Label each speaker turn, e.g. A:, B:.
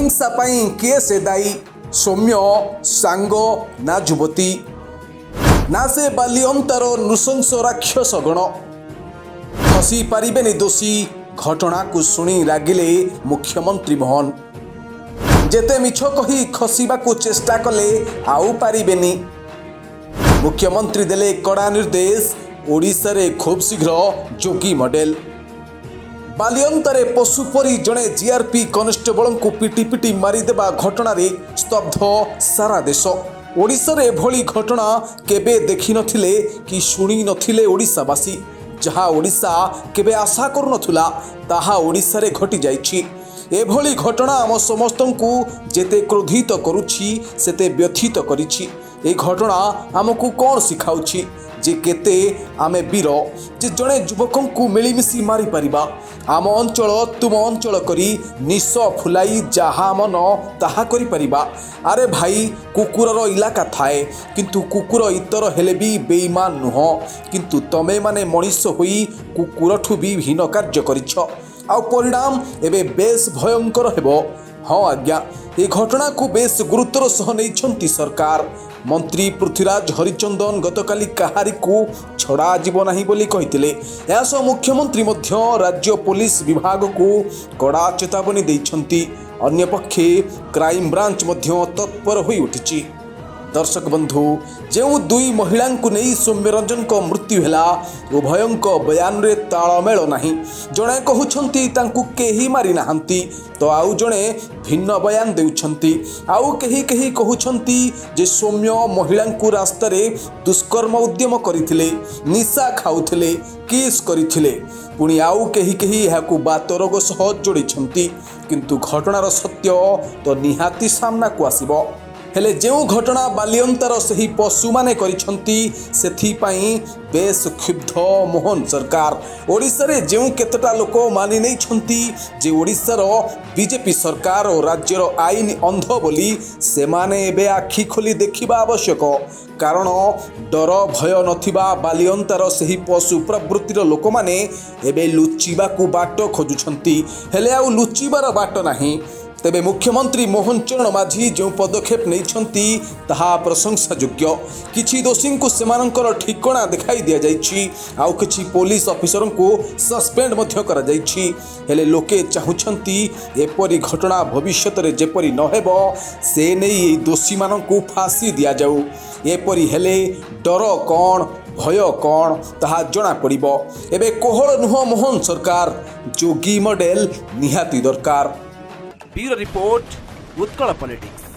A: ହିଂସା ପାଇଁ କିଏ ସେ ଦାୟୀ? ସୌମ୍ୟ ସାଙ୍ଗ ନା ଯୁବତୀ ନା ସେ ବାଲିଅନ୍ତାର ନୃଶଂସ ରାକ୍ଷସ ଗଣ? ଖସି ପାରିବେନି ଦୋଷୀ। ଘଟଣାକୁ ଶୁଣି ରାଗିଲେ ମୁଖ୍ୟମନ୍ତ୍ରୀ ମୋହନ। ଯେତେ ମିଛ କହି ଖସିବାକୁ ଚେଷ୍ଟା କଲେ ଆଉ ପାରିବେନି। ମୁଖ୍ୟମନ୍ତ୍ରୀ ଦେଲେ କଡ଼ା ନିର୍ଦ୍ଦେଶ। ଓଡ଼ିଶାରେ ଖୁବ୍ ଶୀଘ୍ର ଯୋଗୀ ମଡେଲ। ବାଲିଅନ୍ତାରେ ପଶୁ ପରି ଜଣେ ଜିଆରପି କନେଷ୍ଟବଳଙ୍କୁ ପିଟି ପିଟି ମାରିଦେବା ଘଟଣାରେ ସ୍ତବ୍ଧ ସାରା ଦେଶ। ଓଡ଼ିଶାରେ ଏଭଳି ଘଟଣା କେବେ ଦେଖିନଥିଲେ କି ଶୁଣି ନଥିଲେ ଓଡ଼ିଶାବାସୀ। ଯାହା ଓଡ଼ିଶା କେବେ ଆଶା କରୁନଥିଲା, ତାହା ଓଡ଼ିଶାରେ ଘଟିଯାଇଛି। ଏଭଳି ଘଟଣା ଆମ ସମସ୍ତଙ୍କୁ ଯେତେ କ୍ରୋଧିତ କରୁଛି, ସେତେ ବ୍ୟଥିତ କରିଛି। ଏ ଘଟଣା ଆମକୁ କ'ଣ ଶିଖାଉଛି ଯେ କେତେ ଆମେ ବୀର ଯେ ଜଣେ ଯୁବକଙ୍କୁ ମିଳିମିଶି ମାରିପାରିବା, ଆମ ଅଞ୍ଚଳ ତୁମ ଅଞ୍ଚଳ କରି ନିଶ ଫୁଲାଇ ଯାହା ମନ ତାହା କରିପାରିବା। ଆରେ ଭାଇ, କୁକୁରର ଇଲାକା ଥାଏ, କିନ୍ତୁ କୁକୁର ଇତର ହେଲେ ବି ବେଇମାନ ନୁହଁ। କିନ୍ତୁ ତମେମାନେ ମଣିଷ ହୋଇ କୁକୁରଠୁ ବି ହୀନ କାର୍ଯ୍ୟ କରିଛ, ଆଉ ପରିଣାମ ଏବେ ବେଶ ଭୟଙ୍କର ହେବ। ହଁ ଆଜ୍ଞା, ଏ ଘଟଣାକୁ ବେଶ ଗୁରୁତ୍ୱର ସହ ନେଇଛନ୍ତି ସରକାର। ମନ୍ତ୍ରୀ ପୃଥ୍ୱୀରାଜ ହରିଚନ୍ଦନ ଗତକାଲି କାହାରିକୁ ଛଡ଼ାଯିବ ନାହିଁ ବୋଲି କହିଥିଲେ। ଏହା ସହ ମୁଖ୍ୟମନ୍ତ୍ରୀ ମଧ୍ୟ ରାଜ୍ୟ ପୋଲିସ ବିଭାଗକୁ କଡ଼ା ଚେତାବନୀ ଦେଇଛନ୍ତି। ଅନ୍ୟପକ୍ଷେ କ୍ରାଇମବ୍ରାଞ୍ଚ ମଧ୍ୟ ତତ୍ପର ହୋଇ ଉଠିଛି। ଦର୍ଶକ ବନ୍ଧୁ, ଯେଉଁ ଦୁଇ ମହିଳାଙ୍କୁ ନେଇ ସୌମ୍ୟରଞ୍ଜନଙ୍କ ମୃତ୍ୟୁ ହେଲା, ଉଭୟଙ୍କ ବୟାନରେ ତାଳମେଳ ନାହିଁ। ଜଣେ କହୁଛନ୍ତି ତାଙ୍କୁ କେହି ମାରିନାହାନ୍ତି ତ ଆଉ ଜଣେ ଭିନ୍ନ ବୟାନ ଦେଉଛନ୍ତି। ଆଉ କେହି କେହି କହୁଛନ୍ତି ଯେ ସୌମ୍ୟ ମହିଳାଙ୍କୁ ରାସ୍ତାରେ ଦୁଷ୍କର୍ମ ଉଦ୍ୟମ କରିଥିଲେ, ନିଶା ଖାଉଥିଲେ, କିସ୍ କରିଥିଲେ। ପୁଣି ଆଉ କେହି କେହି ଏହାକୁ ବାତ ରୋଗ ସହ ଯୋଡ଼ିଛନ୍ତି। କିନ୍ତୁ ଘଟଣାର ସତ୍ୟ ତ ନିହାତି ସାମ୍ନାକୁ ଆସିବ। ହେଲେ ଯେଉଁ ଘଟଣା ବାଲିଅନ୍ତାର ସେହି ପଶୁମାନେ କରିଛନ୍ତି, ସେଥିପାଇଁ ବେଶ କ୍ଷୁବ୍ଧ ମୋହନ ସରକାର। ଓଡ଼ିଶାରେ ଯେଉଁ କେତେଟା ଲୋକ ମାନି ନେଇଛନ୍ତି ଯେ ଓଡ଼ିଶାର ବିଜେପି ସରକାର ଓ ରାଜ୍ୟର ଆଇନ ଅନ୍ଧ ବୋଲି, ସେମାନେ ଏବେ ଆଖି ଖୋଲି ଦେଖିବା ଆବଶ୍ୟକ। କାରଣ ଡର ଭୟ ନଥିବା ବାଲିଅନ୍ତାର ସେହି ପଶୁ ପ୍ରବୃତ୍ତିର ଲୋକମାନେ ଏବେ ଲୁଚିବାକୁ ବାଟ ଖୋଜୁଛନ୍ତି। ହେଲେ ଆଉ ଲୁଚିବାର ବାଟ ନାହିଁ। ତେବେ ମୁଖ୍ୟମନ୍ତ୍ରୀ ମୋହନ ଚରଣ ମାଝୀ ଯେଉଁ ପଦକ୍ଷେପ ନେଇଛନ୍ତି, ତାହା ପ୍ରଶଂସାଯୋଗ୍ୟ। କିଛି ଦୋଷୀଙ୍କୁ ସେମାନଙ୍କର ଠିକଣା ଦେଖାଇ ଦିଆଯାଇଛି, ଆଉ କିଛି ପୋଲିସ ଅଫିସରଙ୍କୁ ସସ୍ପେଣ୍ଡ ମଧ୍ୟ କରାଯାଇଛି। ହେଲେ ଲୋକେ ଚାହୁଁଛନ୍ତି ଏପରି ଘଟଣା ଭବିଷ୍ୟତରେ ଯେପରି ନ ହେବ, ସେ ନେଇ ଏହି ଦୋଷୀମାନଙ୍କୁ ଫାଶୀ ଦିଆଯାଉ। ଏପରି ହେଲେ ଡର କ'ଣ, ଭୟ କ'ଣ, ତାହା ଜଣାପଡ଼ିବ। ଏବେ କୋହଳ ନୁହଁ ମୋହନ ସରକାର, ଯୋଗୀ ମଡେଲ ନିହାତି ଦରକାର।
B: Bureau report, Utkal politics.